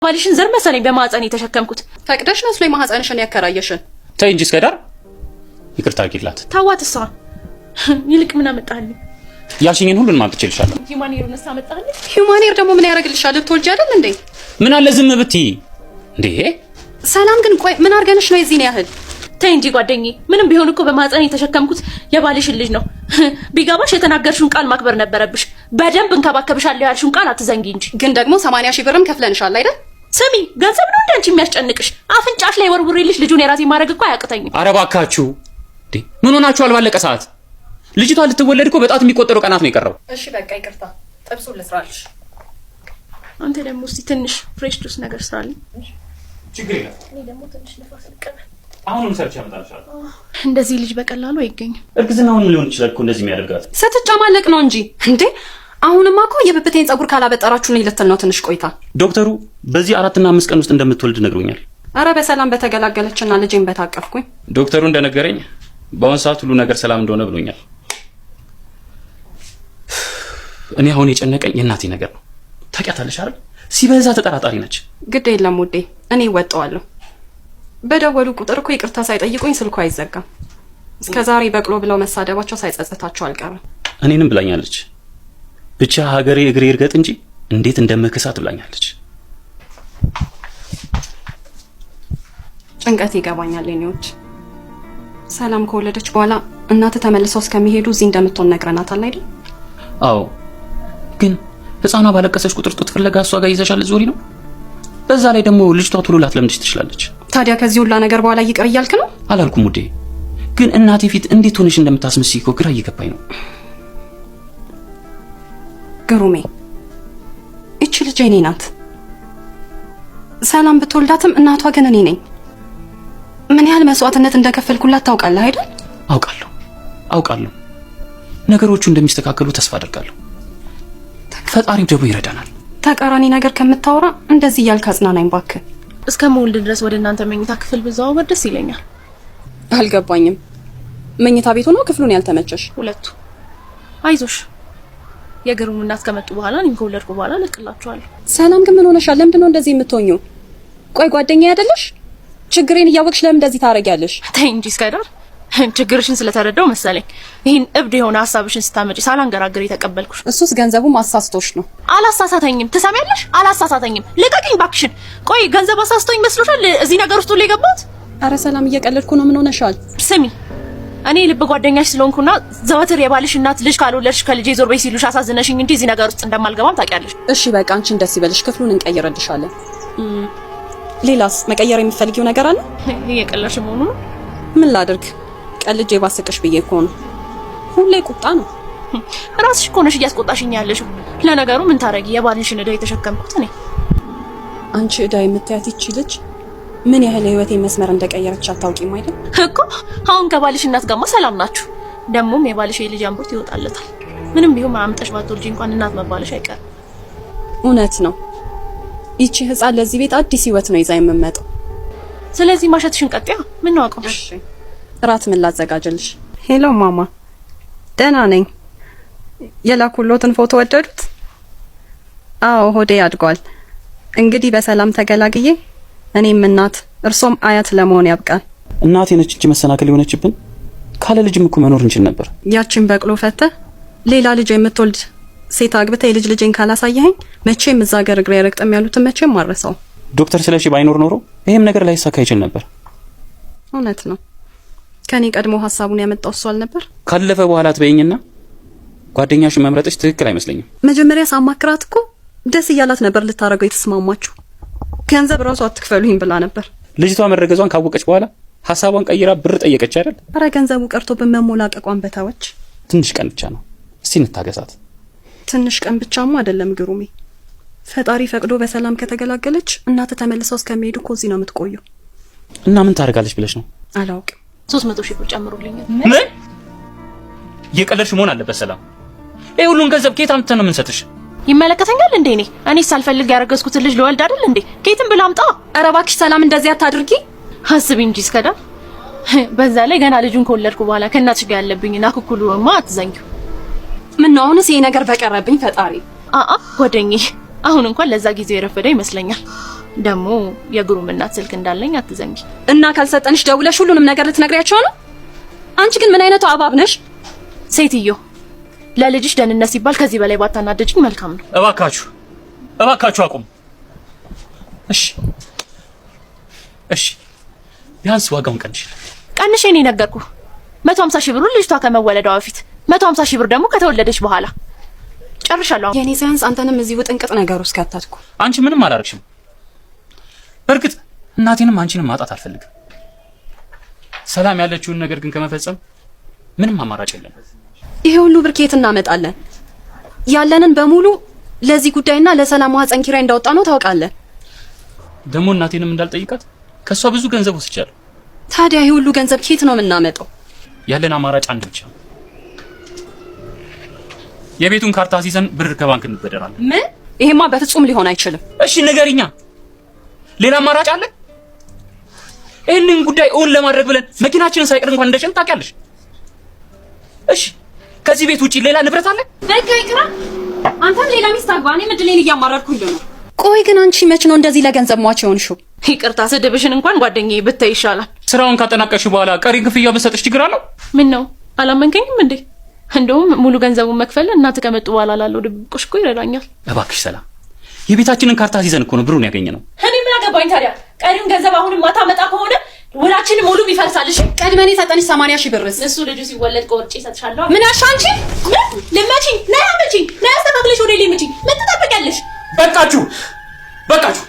የባልሽን ዘር መሰለኝ በማህፀን የተሸከምኩት። ፈቅደሽ መስሎኝ ማህፀንሽን ያከራየሽን። ተይ እንጂ እስከዳር፣ ይቅርታ አድርጊላት። ታዋት እሷ። ይልቅ ምን አመጣልኝ? ያልሽኝን ሁሉንም አምጥቼልሻለሁ። Human hair ኡንስ አመጣልኝ? Human hair ደግሞ ምን ያደርግልሻል? ልትወልጂ አይደል እንዴ? ምን አለ ዝም ብትይ እንዴ? ሰላም ግን ቆይ ምን አድርገንሽ ነው የዚህን ያህል? ተይ እንጂ ጓደኛዬ፣ ምንም ቢሆን እኮ በማህፀን የተሸከምኩት የባልሽን ልጅ ነው። ቢገባሽ የተናገርሽውን ቃል ማክበር ነበረብሽ። በደንብ እንከባከብሻለሁ ያልሽውን ቃል አትዘንጊ እንጂ። ግን ደግሞ 80 ሺህ ብርም ከፍለንሻል አይደል? ስሚ፣ ገንዘብ ነው እንደ አንቺ የሚያስጨንቅሽ? አፍንጫሽ ላይ ወርውሬልሽ ልጁን የራሴ ማድረግ እኮ አያቅተኝም። ኧረ እባካችሁ እንዴ! ምን ሆናችኋል? ባለቀ ሰዓት ልጅቷ ልትወለድ እኮ በጣት የሚቆጠሩ ቀናት ነው የቀረው። እሺ በቃ ይቅርታ፣ ጥብሱን ልስራልሽ። አንተ ደግሞ እስቲ ትንሽ fresh juice ነገር ስራልኝ። ችግር የለም። እኔ ደግሞ ትንሽ ንፋስ ልቀበል። አሁንም ሰርቼ አመጣልሻለሁ። እንደዚህ ልጅ በቀላሉ አይገኝም። እርግዝናውንም ሊሆን ይችላል እኮ እንደዚህ የሚያደርጋት። ስትጨማለቅ ነው እንጂ እንዴ። አሁንማ እኮ የብብቴን ጸጉር ካላበጠራችሁ ነው ልትል ነው ትንሽ ቆይታ። ዶክተሩ በዚህ 4 እና 5 ቀን ውስጥ እንደምትወልድ ነግሮኛል። አረ በሰላም በተገላገለችና ልጄን በታቀፍኩኝ። ዶክተሩ እንደነገረኝ በአሁን ሰዓት ሁሉ ነገር ሰላም እንደሆነ ብሎኛል። እኔ አሁን የጨነቀኝ የእናቴ ነገር ነው። ታውቂያታለሽ አይደል? ሲበዛ ተጠራጣሪ ነች። ግድ የለም ውዴ፣ እኔ እወጣዋለሁ። በደወሉ ቁጥር እኮ ይቅርታ ሳይጠይቁኝ ስልኩ አይዘጋም። እስከ ዛሬ በቅሎ ብለው መሳደባቸው ሳይጸጽታቸው አልቀረም። እኔንም ብላኛለች። ብቻ ሀገሬ እግሬ ይርገጥ እንጂ እንዴት እንደምክሳት ብላኛለች። ጭንቀት ይገባኛል የኔዎች። ሰላም ከወለደች በኋላ እናት ተመልሰው እስከሚሄዱ እዚህ እንደምትሆን ነግረናታል አይደል? አዎ፣ ግን ህፃኗ ባለቀሰች ቁጥር ጡት ፍለጋ እሷ ጋር ይዘሻል ዞሪ ነው። በዛ ላይ ደግሞ ልጅቷ ቶሎ ላትለምድሽ ትችላለች። ታዲያ ከዚህ ሁላ ነገር በኋላ ይቅር እያልክ ነው? አላልኩም ውዴ፣ ግን እናቴ ፊት እንዴት ሆነሽ እንደምታስመስይ እኮ ግራ እየገባኝ ነው። ግሩሜ፣ እቺ ልጅ የኔ ናት። ሰላም ብትወልዳትም እናቷ ግን እኔ ነኝ። ምን ያህል መስዋዕትነት እንደከፈልኩላት ታውቃለህ አይደል? አውቃለሁ አውቃለሁ። ነገሮቹ እንደሚስተካከሉ ተስፋ አደርጋለሁ። ፈጣሪም ደግሞ ይረዳናል። ተቃራኒ ነገር ከምታወራ እንደዚህ እያልክ አጽናናኝ እባክህ። እስከምወልድ ድረስ ወደ እናንተ መኝታ ክፍል ብዘዋወር ደስ ይለኛል። አልገባኝም። መኝታ ቤቱ ነው ክፍሉን ያልተመቸሽ? ሁለቱ። አይዞሽ፣ የግሩም እናት ከመጡ በኋላ እኔም ከወለድኩ በኋላ እለቅላችኋለሁ። ሰላም ግን ምን ሆነሻል? ለምንድን ነው እንደዚህ የምትሆኚው? ቆይ ጓደኛዬ አይደለሽ? ችግሬን እያወቅሽ ለምን እንደዚህ ታደርጊያለሽ? ተይ እንጂ እስከዳር፣ ችግርሽን ስለተረዳው መሰለኝ ይህን እብድ የሆነ ሀሳብሽን ስታመጪ ሳላንገራግር የተቀበልኩሽ። እሱስ ገንዘቡም አሳስቶሽ ነው። አላሳሳተኝም። ትሰሚያለሽ? አላሳሳተኝም። ልቀቂኝ እባክሽን። ቆይ ገንዘብ አሳስቶኝ መስሎሻል እዚህ ነገር ውስጥ ሁሉ የገባሁት? አረ ሰላም እየቀለድኩ ነው። ምን ሆነሻል? ስሚ፣ እኔ ልብ ጓደኛሽ ስለሆንኩና ዘወትር የባልሽ እናት ልጅ ካልወለድሽ ከልጄ ዞር በይ ሲሉሽ አሳዝነሽኝ እንጂ እዚህ ነገር ውስጥ እንደማልገባም ታውቂያለሽ። እሺ በቃ አንቺን ደስ ይበልሽ፣ ክፍሉን እንቀይርልሻለን። ሌላስ መቀየር የምትፈልጊው ነገር አለ? እየቀለድሽ መሆኑ ነው። ምን ላድርግ? ቀልጄ ባስቅሽ ብዬ እኮ ነው። ሁሌ ቁጣ ነው። ራስሽ እኮ ነሽ እያስቆጣሽኝ ያለሽው። ለነገሩ ምን ታረጊ፣ የባልሽን ዕዳ የተሸከምኩት እኔ። አንቺ ዕዳ የምታያት ይቺ ልጅ ምን ያህል የህይወቴ መስመር እንደቀየረች አታውቂም አይደል? እኮ አሁን ከባልሽ እናት ጋርማ ሰላም ናችሁ። ደግሞም የባልሽ የልጅ አምሮት ይወጣለታል። ምንም ቢሆን አምጠሽ ባትወልጂ እንኳን እናት መባልሽ አይቀርም። እውነት ነው። ይቺ ህፃን ለዚህ ቤት አዲስ ህይወት ነው ይዛ የምመጣው። ስለዚህ ማሸትሽን ቀጥያ። ምን ነው አቆምሽ? እራት ምን ላዘጋጅልሽ? Hello ማማ፣ ደህና ነኝ። የላኩሎትን ፎቶ ወደዱት? አዎ ሆዴ አድጓል። እንግዲህ በሰላም ተገላግዬ እኔም እናት እርሶም አያት ለመሆን ያብቃል። እናቴ ነች እንጂ መሰናክል የሆነችብን። ካለ ልጅም እኮ መኖር እንችል ነበር። ያችን በቅሎ ፈተህ ሌላ ልጅ የምትወልድ ሴት አግብተህ የልጅ ልጄን ካላሳየኸኝ መቼም እዛ ሀገር እግሬ አይረግጥም ያሉትን መቼም አልረሳው። ዶክተር ስለሺ ባይኖር ኖሮ ይሄም ነገር ላይሳካ ይችል ነበር። እውነት ነው። ከኔ ቀድሞ ሀሳቡን ያመጣው እሱ አልነበር? ካለፈ በኋላ ትበይኝና ጓደኛሽን መምረጥሽ ትክክል አይመስለኝም። መጀመሪያ ሳማክራት እኮ ደስ እያላት ነበር ልታደርገው የተስማማችው። ገንዘብ ራሱ አትክፈሉኝ ብላ ነበር። ልጅቷ መረገዟን ካወቀች በኋላ ሀሳቧን ቀይራ ብር ጠየቀች አይደል? አረ ገንዘቡ ቀርቶ በመሞላቀቋን በታወች። ትንሽ ቀን ብቻ ነው፣ እስቲ እንታገሳት። ትንሽ ቀን ብቻማ አይደለም ግሩሜ። ፈጣሪ ፈቅዶ በሰላም ከተገላገለች እናት ተመልሰው እስከሚሄዱ እኮ እዚህ ነው የምትቆየው። እና ምን ታደርጋለች ብለሽ ነው? አላውቅም። 300,000 ብር ጨምሩልኛል። ምን እየቀለድሽ መሆን አለበት ሰላም። ይሄ ሁሉን ገንዘብ ከየት አምጥተን ነው የምንሰጥሽ? ይመለከተኛል እንዴ? እኔ ሳልፈልግ ያረገዝኩትን ልጅ ልወልድ አይደል እንዴ? ከየትም ብላ አምጣ። ኧረ እባክሽ ሰላም እንደዚህ አታድርጊ። አስቢ እንጂ እስከዳ። በዛ ላይ ገና ልጁን ከወለድኩ በኋላ ከእናትሽ ጋር ያለብኝና ኩኩሉማ አትዘንጊው። ምን ነው አሁንስ ይሄ ነገር በቀረብኝ ፈጣሪ። አአ ጓደኛዬ፣ አሁን እንኳን ለዛ ጊዜው የረፈደ ይመስለኛል። ደግሞ የግሩም እናት ስልክ እንዳለኝ አትዘንጊ። እና ካልሰጠንሽ ደውለሽ ሁሉንም ነገር ልትነግሪያቸው ነው? አንቺ ግን ምን አይነቱ እባብ ነሽ? ሴትዮ ለልጅሽ ደህንነት ሲባል ከዚህ በላይ ባታናደጅኝ መልካም ነው። እባካችሁ እባካችሁ አቁም። እሺ እሺ፣ ቢያንስ ዋጋውን ቀንሽልን። ቀንሼ ነው የነገርኩህ። 150 ሺህ ብሩን ልጅቷ ከመወለዷ በፊት፣ 150 ሺህ ብር ደግሞ ከተወለደች በኋላ። ጨርሻለሁ። የኔ ሳያንስ አንተንም እዚህ ውጥንቅጥ ነገር ውስጥ ከተትኩ። አንቺ ምንም አላረግሽም። በእርግጥ እናቴንም አንቺንም ማጣት አልፈልግም። ሰላም ያለችውን ነገር ግን ከመፈጸም ምንም አማራጭ የለም። ይሄ ሁሉ ብር ከየት እናመጣለን? ያለንን በሙሉ ለዚህ ጉዳይና ለሰላም ማህፀን ኪራይ እንዳወጣ ነው ታውቃለህ። ደግሞ እናቴንም እንዳልጠይቃት ከእሷ ብዙ ገንዘብ ወስጃለሁ። ታዲያ ይሄ ሁሉ ገንዘብ ከየት ነው የምናመጣው? ያለን አማራጭ አንድ ብቻ ነው። የቤቱን ካርታ ሲዘን ብር ከባንክ እንበደራለን። ምን? ይሄማ በፍጹም ሊሆን አይችልም። እሺ ንገሪኛ፣ ሌላ አማራጭ አለ? ይህንን ጉዳይ እውን ለማድረግ ብለን መኪናችንን ሳይቀር እንኳን እንደሸጥን ታውቂያለሽ። እሺ ከዚህ ቤት ውጪ ሌላ ንብረት አለ? በቃ ይቅራ። አንተም ሌላ ሚስት አግባ። እኔም እድሌን እያማረርኩኝ ነው። ቆይ ግን አንቺ መች ነው እንደዚህ ለገንዘብ ሟች የሆንሽው? ይቅርታ ስድብሽን እንኳን ጓደኛዬ ብታይ ይሻላል። ስራውን ካጠናቀቅሽ በኋላ ቀሪ ክፍያ ብሰጥሽ ችግር አለው? ምን ነው አላመንከኝም እንዴ? እንደውም ሙሉ ገንዘቡን መክፈል እናት ከመጡ በኋላ ላለው ድብቆሽ እኮ ይረዳኛል። እባክሽ ሰላም፣ የቤታችንን ካርታ ሲዘን እኮ ነው ብሩን ያገኘነው። እኔ ምን አገባኝ ታዲያ? ቀሪውን ገንዘብ አሁንም ማታመጣ ከሆነ ውላችን ሙሉ ይፈርሳል። እሺ ቀድመን የሰጠንሽ 80 ሺህ ብርስ? እሱ ልጁ ሲወለድ ቆርጬ እሰጥሻለሁ። ምን ያልሽ አንቺ? ልመቺኝ? ነይ አመቺኝ፣ ነይ አስተካክለሽ ወደ ልመቺኝ። ምን ትጠብቂያለሽ? በቃችሁ፣ በቃችሁ።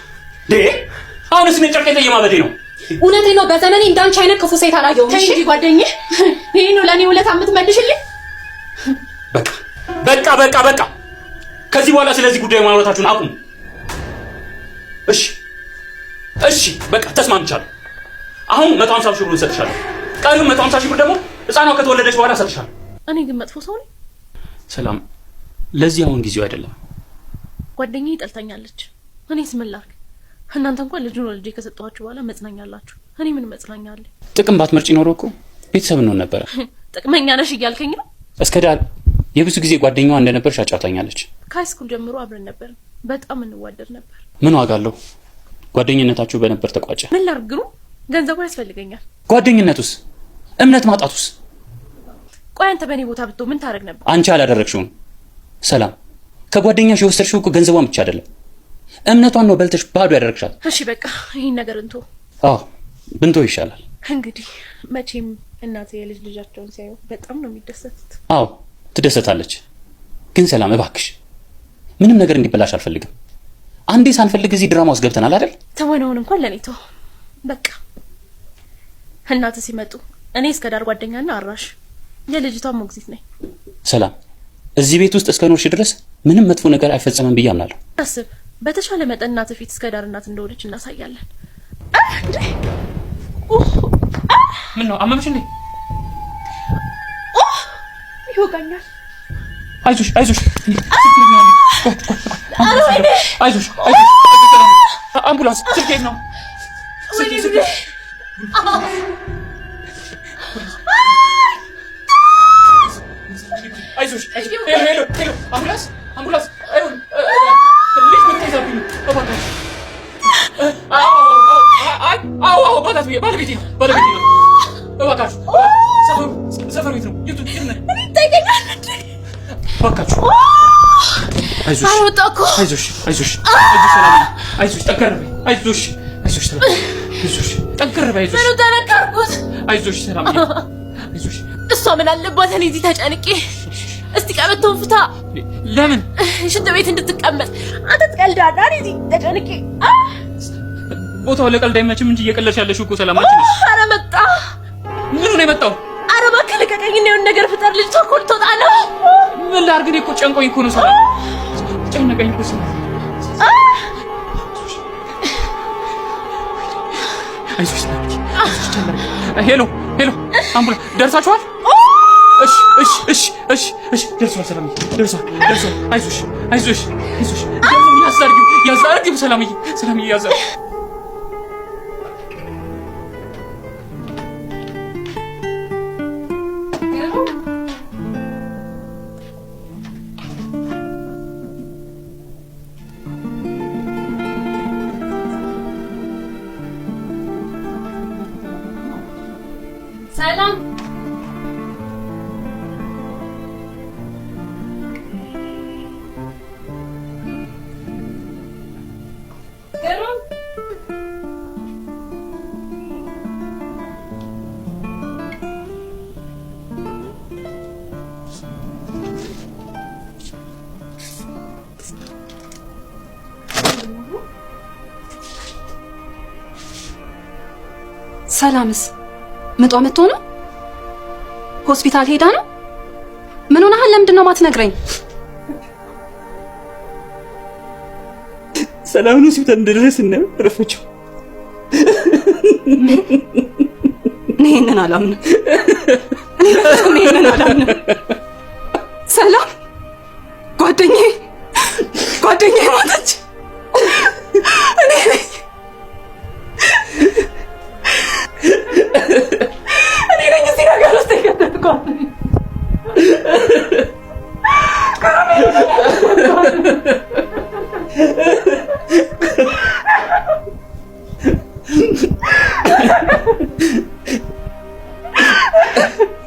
አሁንስ እኔ ጨርቄ እየማበዴ ነው። እውነቴን ነው። በዘመኔ እንዳንቺ አይነት ክፉ ሴት አላየሁም። እሺ ጓደኛዬ፣ ይሄ ነው ለእኔ ውለታ የምትመልሽልኝ? በቃ በቃ በቃ በቃ። ከዚህ በኋላ ስለዚህ ጉዳይ ማውራታችሁን አቁሙ። እሺ እሺ፣ በቃ ተስማምቻለሁ። አሁን 150 ሺህ ብሩን እሰጥሻለሁ። ቀሪውን 150 ሺህ ብር ደግሞ ሕፃኗ ከተወለደች በኋላ እሰጥሻለሁ። እኔ ግን መጥፎ ሰው ነኝ? ሰላም፣ ለዚህ አሁን ጊዜው አይደለም። ጓደኛዬ ጠልታኛለች። እኔስ ምን ላድርግ? እናንተ እንኳን ልጁን ወልጄ ከሰጠኋችሁ በኋላ መጽናኛ አላችሁ። እኔ ምን መጽናኛ አለኝ? ጥቅም ባትመርጪ ኖሮ እኮ ቤተሰብ እንሆን ነበረ። ጥቅመኛ ነሽ እያልከኝ ነው? እስከ ዳር የብዙ ጊዜ ጓደኛዋ እንደነበርሽ አጫውታኛለች። ከ high school ጀምሮ አብረን ነበር። በጣም እንዋደድ ነበር። ምን ዋጋ አለው? ጓደኝነታችሁ በነበር ተቋጨ። ምን ላድርግ? ገንዘቡ ያስፈልገኛል። ጓደኝነቱስ? እምነት ማጣቱስ? ቆይ አንተ በእኔ ቦታ ብትሆን ምን ታደርግ ነበር? አንቺ አላደረግሽውም። ሰላም፣ ከጓደኛሽ የወሰድሽው እኮ ገንዘቧን ብቻ አይደለም፣ እምነቷን ነው በልተሽ ባዶ ያደረግሻት። እሺ በቃ ይህን ነገር እንቶ። አዎ ብንቶ ይሻላል። እንግዲህ መቼም እናቴ የልጅ ልጃቸውን ሲያዩ በጣም ነው የሚደሰቱት። አዎ ትደሰታለች። ግን ሰላም እባክሽ ምንም ነገር እንዲበላሽ አልፈልግም። አንዴ ሳንፈልግ እዚህ ድራማ ውስጥ ገብተናል አይደል? ተወነውን እንኳን ለኔ ተው በቃ። እናት ሲመጡ እኔ እስከ ዳር ጓደኛና አራሽ የልጅቷ ሞግዚት ነኝ። ሰላም፣ እዚህ ቤት ውስጥ እስከ ኖርሽ ድረስ ምንም መጥፎ ነገር አይፈጸምም ብዬ አምናለሁ። አስብ፣ በተሻለ መጠን እናት ፊት እስከ ዳር እናት እንደሆነች እናሳያለን። ምን ነው አመምሽ እንዴ? ይወጋኛል። አይዞሽ አይዞሽ አይዞሽ። አምቡላንስ ስልክ የት ነው? አይዞሽ። Hello hello፣ አምቡላንስ አምቡላንስ። ልጅ ምትይዛብኝ ነው እባካችሁ። አዎ አዎ፣ ባለቤቴ ነው ባለቤቴ ነው። እባካችሁ ሰፈሩ የት ነው? የቱ የት ነው? እባካችሁ አይዞሽ አይዞሽ አይዞሽ አይዞሽ፣ ጠንከር በይ። አይዞሽ አይዞሽ ሰላም፣ አይዞሽ ጠንከር በይ። አይዞሽ ምኑ ተነከርኩት? አይዞሽ ሰላም፣ አይዞሽ። እሷ ምን አለባት እኔ እዚህ ተጨንቄ። እስቲ ቀበቶን ፍታ። ለምን ሽንት ቤት እንድትቀመጥ አንተ ትቀልዳለህ። እኔ እዚህ ተጨንቄ። ቦታው ለቀልድ አይመችም እንጂ እየቀለድሽ ያለሽው እኮ ሰላማችን ነሽ። ኧረ መጣ። ምኑ ነው የመጣው? ኧረ እባክህ ልቀቀኝ። እና የሆነ ነገር ፍጠር። ልጅቷ እኮ ልትወጣ ነው። ምን ላድርግ? እኔ እኮ ጨንቆኝ እኮ ነው ሰላም፣ ጨነቀኝ እኮ ሰላም። አይዞሽ ሰላም፣ አይዞሽ። Hello hello፣ አምቡላንስ ደርሳችኋል? እሺ እሺ እሺ እሺ እሺ፣ ደርሷል ሰላምዬ፣ ደርሷል ደርሷል። አይዞሽ አይዞሽ አይዞሽ። ያዝ አድርጊው፣ ያዝ አድርጊው ሰላምዬ፣ ሰላምዬ ያዝ አድርጊው። ሰላም። ግሩም። ሰላምስ ምጧ መጥቶ ነው? ሆስፒታል ሄዳ ነው? ምን ሆነሃል? ለምንድን ነው ማትነግረኝ? ሰላምን ሆስፒታል እንደደረስን ነው ረፈችው። እኔ ይሄንን አላምንም። እኔ በፍጹም ይሄንን አላምንም። ሰላም ጓደኛዬ ጓደኛዬ ሞተች። እኔ ነኝ እኔ ነኝ እዚህ ነገር ውስጥ የከተትኳት።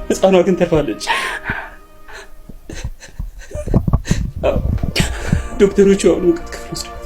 ህፃኗ ግን ተርፋለች። አዎ፣ ዶክተሮቹ አሁን ሙቀት ክፍል ወስደዋል።